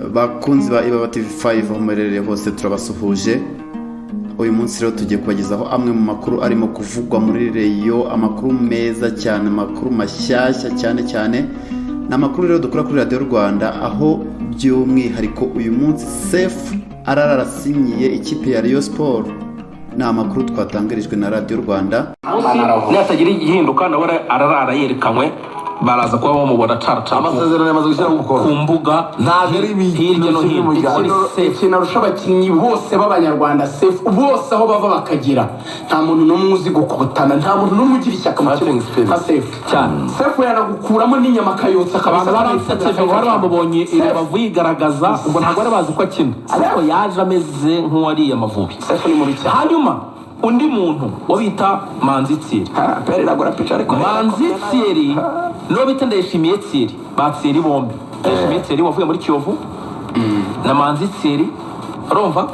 Bakunzi ba Ibaba TV 5, aho muherereye hose turabasuhuje. Uyu munsi rero tugiye kubagezaho amwe mu makuru arimo kuvugwa muri Rayon, amakuru meza cyane, amakuru mashyashya cyane cyane. Ni amakuru rero dukora kuri Radiyo Rwanda, aho by'umwihariko uyu munsi Sefu arara arasinyiye ikipe ya Rayon Sport. Ni amakuru twatangarijwe na Radiyo Rwanda. Nihatagira igihinduka, nawe ararara yerekanywe, baraza kuba bamubona caracara Amasezerano yamaze gushyira mu ku mukono. mbuga Ntabwo ari ibintu hirya no kiri hino. mu muryango. Kuri Sefu. Ikintu arusha abakinnyi bose b'Abanyarwanda, Sefu, bose aho bava bakagera, nta muntu n'umwe uzi gukotana, nta muntu n'umwe ugira ishyaka mu Fighting kibuga spirit. nka Sefu. Cyane. Sefu yanagukuramo n'inyama akayotsa. Abantu baransekeje ngo bari bamubonye i Rubavu yigaragaza, ngo ntabwo bari bazi ko akina, ariko yaje ameze nk'uwariye Amavubi. Sefu ni mubi cyane. Hanyuma undi muntu wo bita Manzi Thierry. Pere iragura pica, ariko Manzi Thierry n'uwo bita Ndayishimiye Thierry, ba Thierry bombi, Ndayishimiye Thierry wavuye muri Kiyovu na Manzi Thierry, urumva?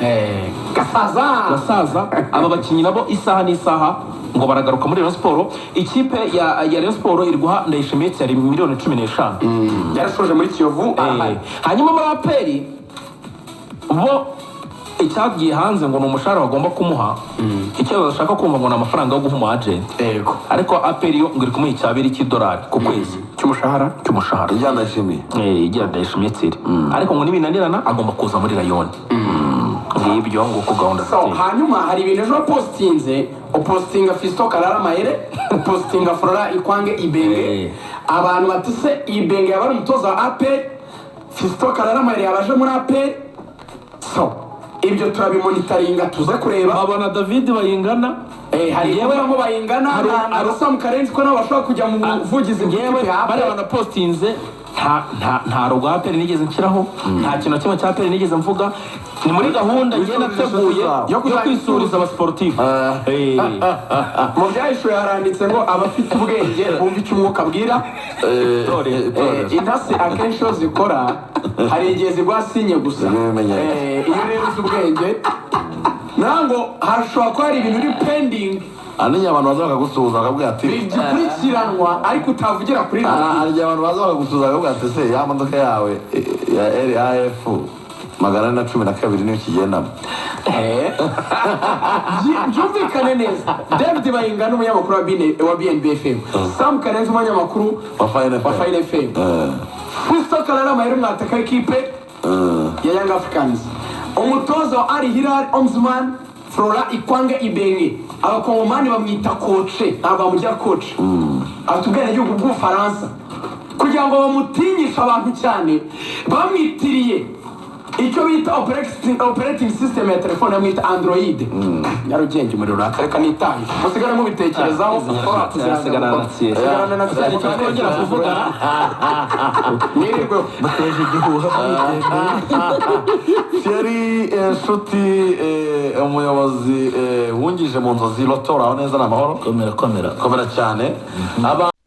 Gasaza. Basaza, aba bakinnyi nabo isaha n'isaha ngo baragaruka muri Rayon Sport. Ikipe ya Rayon Sport iri guha Ndayishimiye Thierry miliyoni 15. Yarashoje muri Kiyovu, arahari. Hanyuma muri APR bo, icyagiye hanze ngo ni umushahara bagomba kumuha. Icyo bashaka kumva ngo ni amafaranga yo guha umu agent. Ariko APR yo ngo iri kumuha icyabiri cy'idolari ku kwezi. Cy'umushahara. Cy'umushahara. Ijyana Ndayishimiye. Igira Ndayishimiye Thierry, ariko ngo nibinanirana agomba kuza muri Rayon. Ngibyo nguko gahunda So, ziteye. hanyuma hari ibintu ejo wapostinze, upostinga Fiston Kalala Mayele, upostinga Flora Ikwange Ibenge. Abantu batise Ibenge yaba ari umutoza wa APR, Fiston Kalala Mayele yabaje muri APR. So ibyo turabimonitaringa, tuze kureba. Babona David Bayingana. Hari Yewe- ngo Bayingana na Sam Karenzi, ko nabo bashobora kujya mu buvugizi Ngewe bw'ikipe ya bariya APR. banapostinze, nta logo ya APR nigeze nshyiraho, nta kintu na kimwe cya APR nigeze mvuga. Ni muri gahunda ngiye nateguye zawe. yo kwisuriza abasportifu. Mu byahishuwe haranditse ngo abafite ubwenge bumva icyo umwuka abwira Itorero. Intasi akenshi iyo zikora, hari igihe zigwa sinye gusa. N'ibimenyetso. Iyo rero uzi ubwenge, ntabwo hashobora kuba hari ibintu biri pending Hari n'igihe abantu baza bakagusuhuza bakabwira ati bigikurikiranwa, ariko utavugira kuri radiyo. Hari igihe abantu baza bakagusuhuza bakabwira ati: "Se ya modoka yawe ya RAF 412 niyo ukigendamo?" Byumvikane neza, David Bayingana, umunyamakuru wa BNB FM, Sam Karenzi, umunyamakuru wa Fine wa FM, Fine FM, Fiston Kalala Mayele, umwataka w'ikipe ya Young Africans, umutoza wa Al Hilal Omdurman, Flora Ikwange Ibenge, Abakongomani bamwita coach, ntabwo bamugira coach, afite ubwenegihugu bw'Ubufaransa. Kugira ngo bamutinyishe abantu cyane, bamwitiriye icyo bita operating system ya telefone, bamwita Android. Nyarugenge umuriro urakareka nitaye, musigare mubitekerezaho. Sigarana na Thierry. Sigarana na Thierry. Icyo twongera kuvuga. Nirirweho. Bateje igihuha. Thierry Nshuti, umuyobozi wungirije mu Nzozi Loto, aho neza ni amahoro? Komera, komera. Komera cyane.